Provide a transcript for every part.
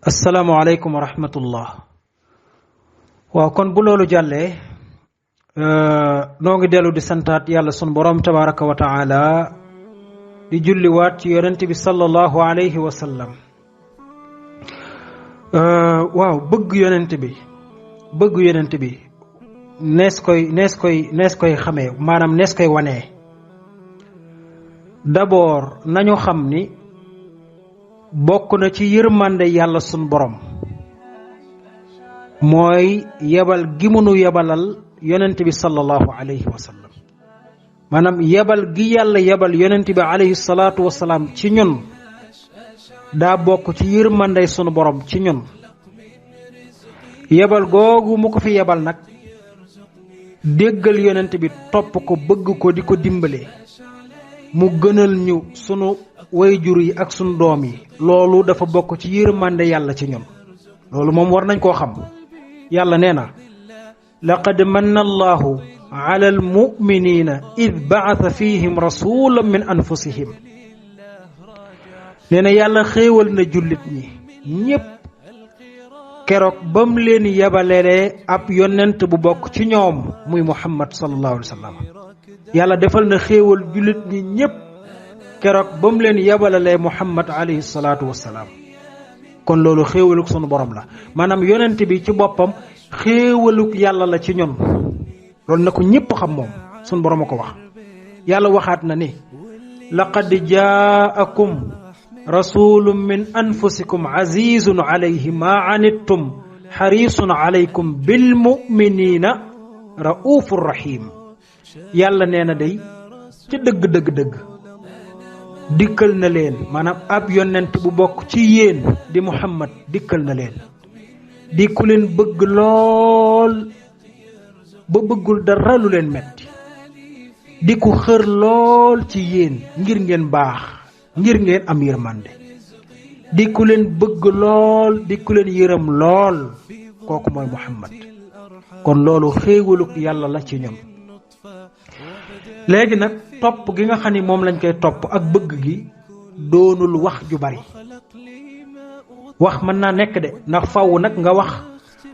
asalaamaaleykum wa rahmatullah. waaw kon bu loolu jàllee noo ngi dellu di santaat yàlla sunu borom tabaraka wa taala di julliwaat ci yonent bi sallallahu alayhi wa sallam. waaw bëgg yonent bi nees koy xamee maanaam nees koy wanee. d'abord nañu xam ni bokk na ci yërmande yàlla sunu borom mooy yebal gi munu yebalal yonent bi sallallahu alayhi wa sallam. maanaam yebal gi yàlla yebal yonent bi alayhi salaatu wa salaam ci ñun daa bokk ci yërmande sunu borom ci ñun. yebal googu mu ko fi yebal nag déggal yonent bi topp ko bëgg ko di ko dimbale mu gënal ñu sunu wayjur yi ak sunu doom yi loolu dafa bokk ci yërmande yàlla ci ñun. loolu moom war nañ koo xam. yàlla nee na laqad manna allahu ala almuminina id baata fihim rasulan min anfusihim. nee na yàlla xéewal na jullit ñi ñépp keroog ba mu leen yebalelee ab yonent bu bokk ci ñoom muy muhammad sallallahu alayhi wa sallam. yàlla defal na xéewal jullit ñi ñépp keroog ba mu leen yebalalee muhammad alayhi salaatu wassalaam. kon loolu xéewaluk sunu borom la maanaam yonent bi ci boppam xéewaluk yàlla la ci ñun. loolu na ko ñépp xam moom sunu borom a ko wax. yàlla waxaat na ni laqad jaakum rasulun min anfusikum azizun alayhi ma anittum xarisun alaykum bil muminina raufur rahim. yàlla nee na day ci dëgg dikkal na leen maanaam ab yonent bu bokk ci yéen di muhammad dikkal na leen di ku leen bëgg lool ba bëggul dara lu leen metti di ku xër lool ci yéen ngir ngeen baax ngir ngeen am yërmande di ku leen bëgg lool di ku leen yërëm lool kooku mooy muhammad. kon loolu xéewaluk yàlla la ci ñoom. léegi nag topp gi nga xam ni moom lañ koy topp ak bëgg gi doonul wax ju bari. wax mën naa nekk de ndax faw nag nga wax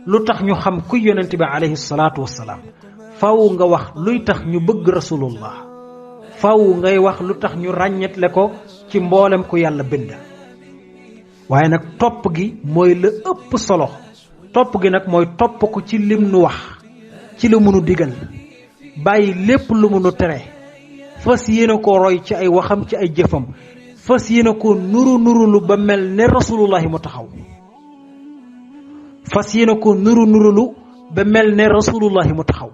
lu tax ñu xam kuy yonent bi alayhi salaatu wassalaam. faw nga wax luy tax ñu bëgg rasulullah. faw ngay wax lu tax ñu ràññetle ko ci mboolem ku yàlla bind. waaye nag topp gi mooy la ëpp solo. topp gi nag mooy topp ko ci lim nu wax ci la mënu digal bàyyi lépp lu mënu tere fas yéene ko roy ci ay waxam ci ay jëfam fas yéene ko nurulu ba mel ne rasulullahi mu taxaw. fas yéene ko nurulu ba mel ne rasulullahi mu taxaw.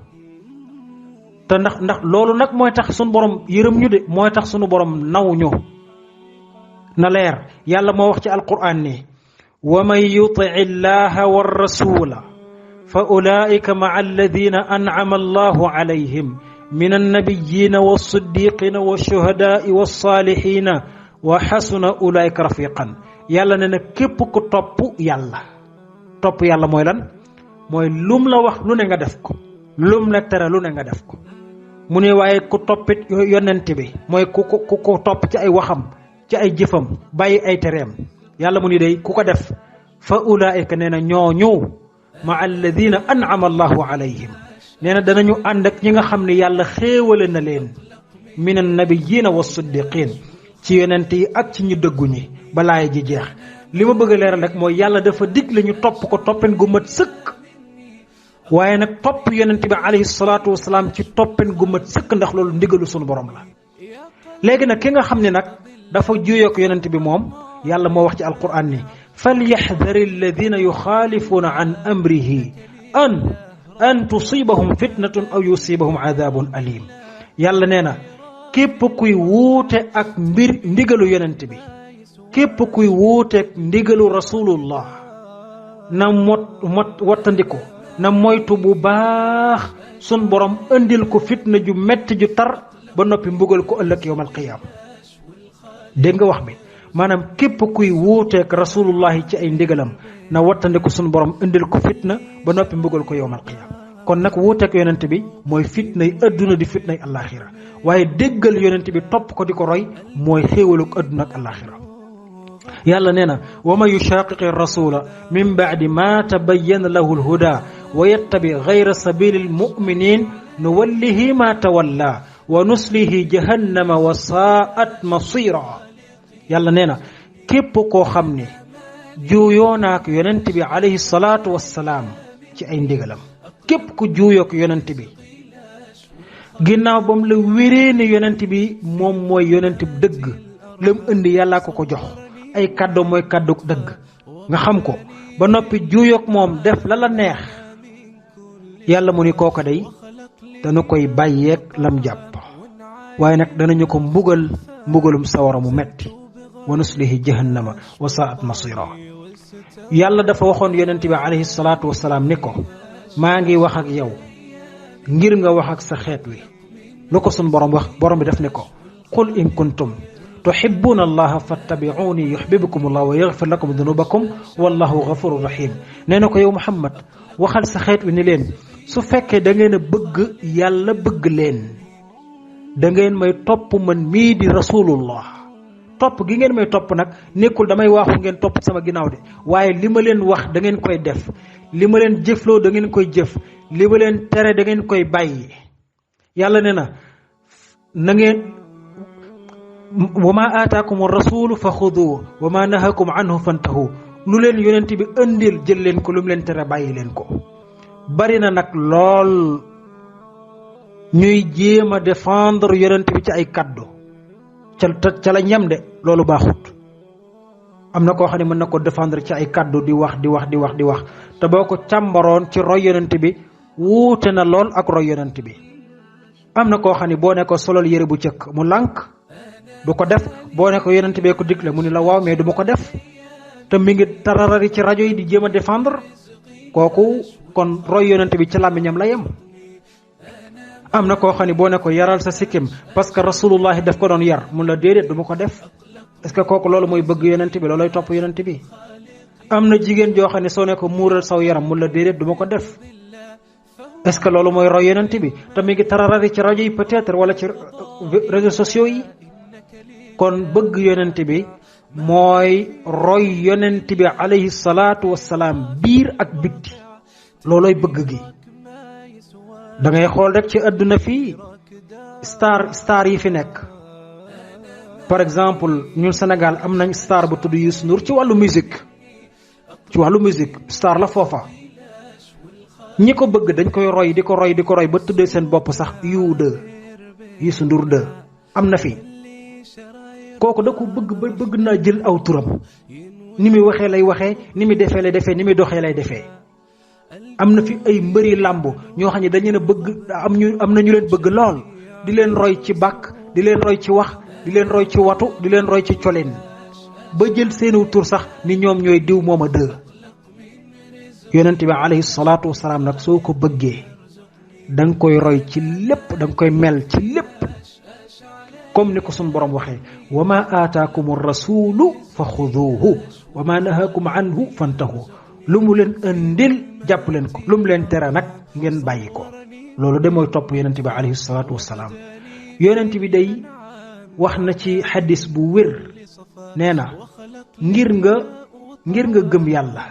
te ndax loolu nag mooy tax sunu borom yërëm ñu de mooy tax sunu borom naw ñu. na leer yàlla moo wax ci alquran ni wa man yutii llaha wa rasula fa ulaika maa alladina an'ama allahu alayhim min annabiyina wassiddiqina washuhadaai wassalihina wa xasuna ulaika rafiqan. yàlla ne na képp ku topp yàlla mooy lan mooy lum la wax lu ne nga def ko lum la tere lu ne nga def ko. mu ne waaye ku toppit yonent bi mooy ku ko topp ci ay waxam ci ay jëfam bàyyi ay tereem. yàlla mu ni day ku ko def fa ulaika nee na ñooñu ma alladina an'ama allahu alayhim nee na danañu ànd ak ñi nga xam ne yàlla xéewale na leen min annabiyina wassiddiqin ci yonent yi ak ci ñu dëggu ñi balaay ji jeex. li ma bëgg a leeral rek mooy yàlla dafa digle ñu topp ko toppen gu mat sëkk. waaye nag topp yonent bi alayhi salaatu wasalaam ci toppen gu mat sëkk ndax loolu ndigalu sunu borom la. léegi nag ki nga xam ne nag dafa juyook yonent bi moom yàlla moo wax ci alquran ni falyaxdari alladina yuxaalifuuna an amrihi an tusibahum fitnatun aw yusibahum adabun alim. yàlla nee na képp kuy wuute ak ndigalu yonent bi képp kuy wuuteek ndigalu rasulullah na wattandiku na moytu bu baax sun borom andil ko fitna ju metti ju tar ba noppi mbugal ko ëllëg yawmal qiyaama. dégg nga wax bi maanaam képp kuy wuuteek rasulullahi ci ay ndigalam na wattandiku sun borom andil ko fitna ba noppi mbugal ko yawmal qiyaama. kon nag wuuteek yonent bi mooy fitnay adduna di fitnay alaxira waaye déggal yonent bi topp ko di ko roy mooy xéewaluk adduna ak alaxira. yàlla nee na wa man yushaqiqi rasula min ba'di ma tabayyana lahu alhuda wa yattabi ghayra sabili almuminin nuwallihi ma tawalla wa nuslihi jahannama wa sa'at masira yàlla nee na képp koo xam ne juuyoo naak yonent bi alayhi salaatu wassalaam ci ay ndigalam képp ku juuyook yonent bi ginnaaw ba mu la wéree ne yonent bi moom mooy yonent bi dëgg lam indi yàllaa ko jox ay kàddu mooy kàddu dëgg nga xam ko ba noppi juuyook moom def la neex yàlla mu ni kooka day dana koy bàyyeek lam jàpp waaye nag danañu ko mbugalum sawara mu metti wa nuslihi jahannama wa sa'at masira yàlla dafa waxoon yonent bi alayhi salaatu wasalaam ni ko maa ngi wax ak yow ngir nga wax ak sa xeet wi lu ko sun borom wax borom bi def ne ko qul in kuntum tuhibbuna allaha fattabi'uni yuhibbukum allah wa yaghfir lakum dhunubakum wallahu ghafurur rahim nee na ko yow Muhammad waxal sa xeet wi ni leen su fekkee da ngeen a bëgg yàlla bëgg leen da ngeen may topp man mii di rasulullah topp gi ngeen may topp nag nekkul damay waaxu ngeen topp sama ginnaaw de waaye li ma leen wax da ngeen koy def li ma leen jëfloo da ngeen koy jëf li ma leen tere da ngeen koy bàyyi yàlla nee na ngeen wa ma aataakum rasulu fa xuduhu wa ma nahakum anhu fantahu lu leen yonent bi andil jël leen ko lu mu leen tere bàyyi leen ko bari na nag lool ñuy jéem a défendre yonent bi ci ay kaddu ca la ñam de loolu baaxut am na koo xam ne mën na ko défendre ci ay kaddu di wax te boo ko càmbaroon ci roy yonent bi wuute na lool ak roy yonent bi am na koo xam ne boo ne ko solal yére bu cëkk mu lànk du ko def boo ne ko yonent bee ko digle mu ni la waaw mais du ma ko def te mi ngi tararari ci rajo yi di jéem a défendre kooku kon roy yonent bi ci làmmiñam la yem am na koo xam ne boo ne ko yaral sa sikkim parce que rasulullahi daf ko doon yar mun la déedéet du ma ko def est-ce que kooku loolu mooy bëgg yonent bi loolooy topp yonent bi am na jigéen joo xam ne soo ne ko muural saw yaram mun la déedéet du ma ko def est-ce que loolu mooy roy yonent bi te mi ngi tararari ci rajo yi peut-être wala ci réseaux sociaux yi kon bëgg yonent bi mooy roy yonent bi alayhi salaatu wassalaam biir ak bitti loolooy bëgg gi da ngay xool rek ci àdduna fii star yi fi nekk par exemple ñun Sénégal am nañ star bu tudd Youssou Ndour ci wàllu musique star la foofa ñi ko bëgg dañ koy roy di ko roy ba tuddee seen bopp sax Youssou Ndour 2 am na fi kooku da ko bëgg naa jël aw turam ni muy waxee lay waxee ni muy defee lay defee ni muy doxee lay defee am na fi ay mbëri làmb ñoo xam ne dañu ne bëgg am na ñu leen bëgg lool di leen roy ci bàkk di leen roy ci wax di leen roy ci watu di leen roy ci colin ba jël seenu tur sax ni ñoom ñooy diw mooma dë yonent bi alayhi salaatu wasalaam nag soo ko bëggee da nga koy roy ci lépp da nga koy mel ci lépp comme ni ko suñ borom waxee wa ma aataakum rasulu fa xuduuhu wa ma nahakum anhu fantahu lu mu leen andil jàpp leen ko lu mu leen tere nag ngeen bàyyi ko loolu de mooy topp yonent bi alayhi salaatu wasalaam yonent bi day wax na ci xadis bu wér nee na ngir nga gëm yàlla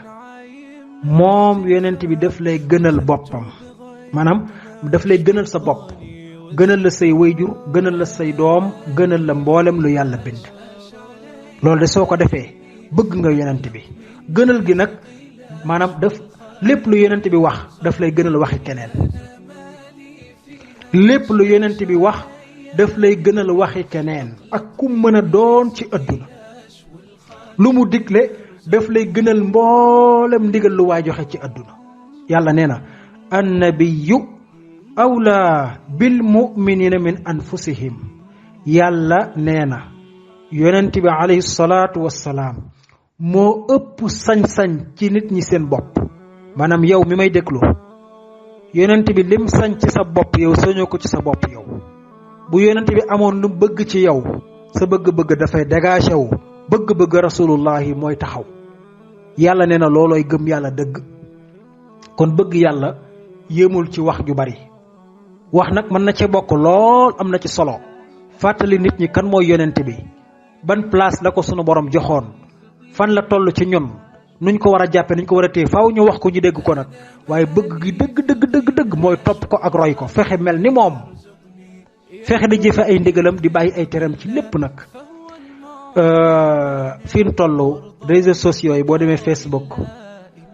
moom yonent bi daf lay gënal boppam maanaam daf lay gënal sa bopp gënal la say wayjur gënal la say doom gënal la mboolem lu yàlla bind loolu de soo ko defee bëgg nga yonent bi gënal gi nag maanaam lépp lu yonent bi wax daf lay gënal waxi keneen lépp lu yonent bi wax daf lay gënal waxi keneen ak ku mën a doon ci àdduna lu mu digle daf lay gënal mboolem ndigal lu waay joxe ci àdduna yàlla nee na annabiyu awla bil muminina min anfusihim yàlla nee na yonent bi alayhi salaatu wassalaam moo ëpp sañ-sañ ci nit ñi seen bopp maanaam yow mi may déglu yonent bi lim sañ ci sa bopp yow sañoo ko ci sa bopp yow bu yonent bi amoon lu bëgg ci yow sa bëgg-bëgg dafay dégagé wu bëgg-bëgg rasulullahi mooy taxaw yàlla nee na loolooy gëm yàlla dëgg kon bëgg yàlla yéemul ci wax ju bari wax nag mën na ci bokk lool am na ci solo fàttali nit ñi kan mooy yonent bi ban place la ko sunu borom joxoon fan la toll ci ñun nuñ ko war a jàppe nuñ ko war a téye faaw ñu wax ko ñu dégg ko nag waaye bëgg gi dëgg mooy topp ko ak roy ko fexe mel ni moom fexe di jëfe ay ndigalam di bàyyi ay teram ci lépp nag. fi ñu toll réseaux sociaux yi boo demee Facebook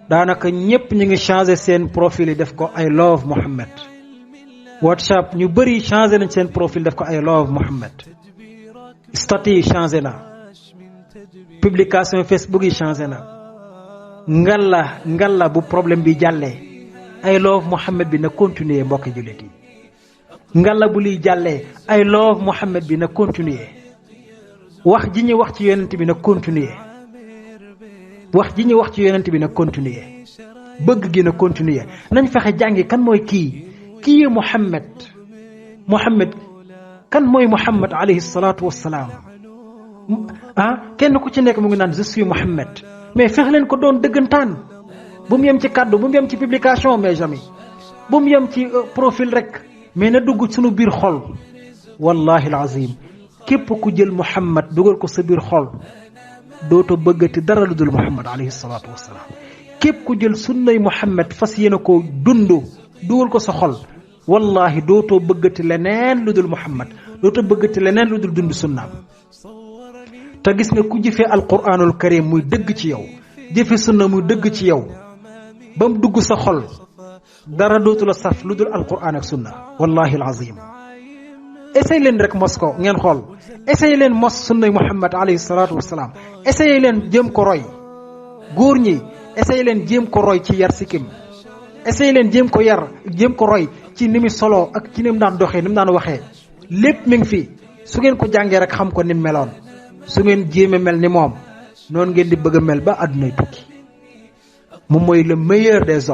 daanaka ñëpp ñu ngi changé seen profil yi def ko I love Muhammad. WhatsApp ñu bëri changé nañ seen profil def ko I love Muhammad. statut yi changé na publication Facebook yi changé na ngalla bu problème bi jàllee I love Muhammad bi na continuer mbokki jullit yi ngalla bu liy jàllee I love Muhammad bi na continuer wax ji ñu wax ci yonent bi na continuer wax ji ñu wax ci yonent bi na continuer bëgg gi na continuer nañ fexe jàngi kan mooy kii Muhammad kan mooy Muhammad alayhi salaatu wassalaam kenn ku ci nekk mu ngi naan je suis Muhammad mais fexe leen ko doon dëggantaan bu mu yem ci kàddu bu mu yem ci publication mes amis bu mu yem ci profil rek mais na dugg sunu biir xol wallahi alazim képp ku jël Muhammad dugal ko sa biir xol dootoo bëggati dara lu dul Muhammad alayhi salaatu wassalaam képp ku jël sunnay Muhammad fas yéene koo dund dugal ko sa xol wallahi dootoo bëggati leneen lu dul Muhammad dootoo bëggati leneen lu dul dund sunnaam te gis nga ku jëfee alquranul karim muy dëgg ci yow jëfe sunna muy dëgg ci yow ba mu dugg sa xol dara dootu la saf lu dul alquran ak sunna wallahi alazim essayé leen rek mos ko ngeen xool essayé leen mos sunnay Muhammad alayhi salaatu wassalaam essayé leen jéem ko roy góor ñi essayé leen jéem ko roy ci yar sikkim essayé leen jéem ko roy ci ni mu solo ak ci ni mu daan doxee ni mu daan waxee lépp mi ngi fi su ngeen ko jàngee rek xam ko ni mu meloon su ngeen jéeme mel ni moom noonu ngeen di bëgg a mel ba àddunay tukki moom mooy le meilleur des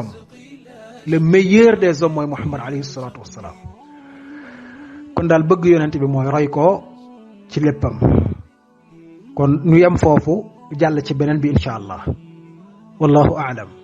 hommes mooy Muhammad alayhi salaatu wassalaam kon daal bëgg yonent bi mooy roy ko ci léppam kon nu yem foofu jàll ci beneen bi incha allah wallahu aalam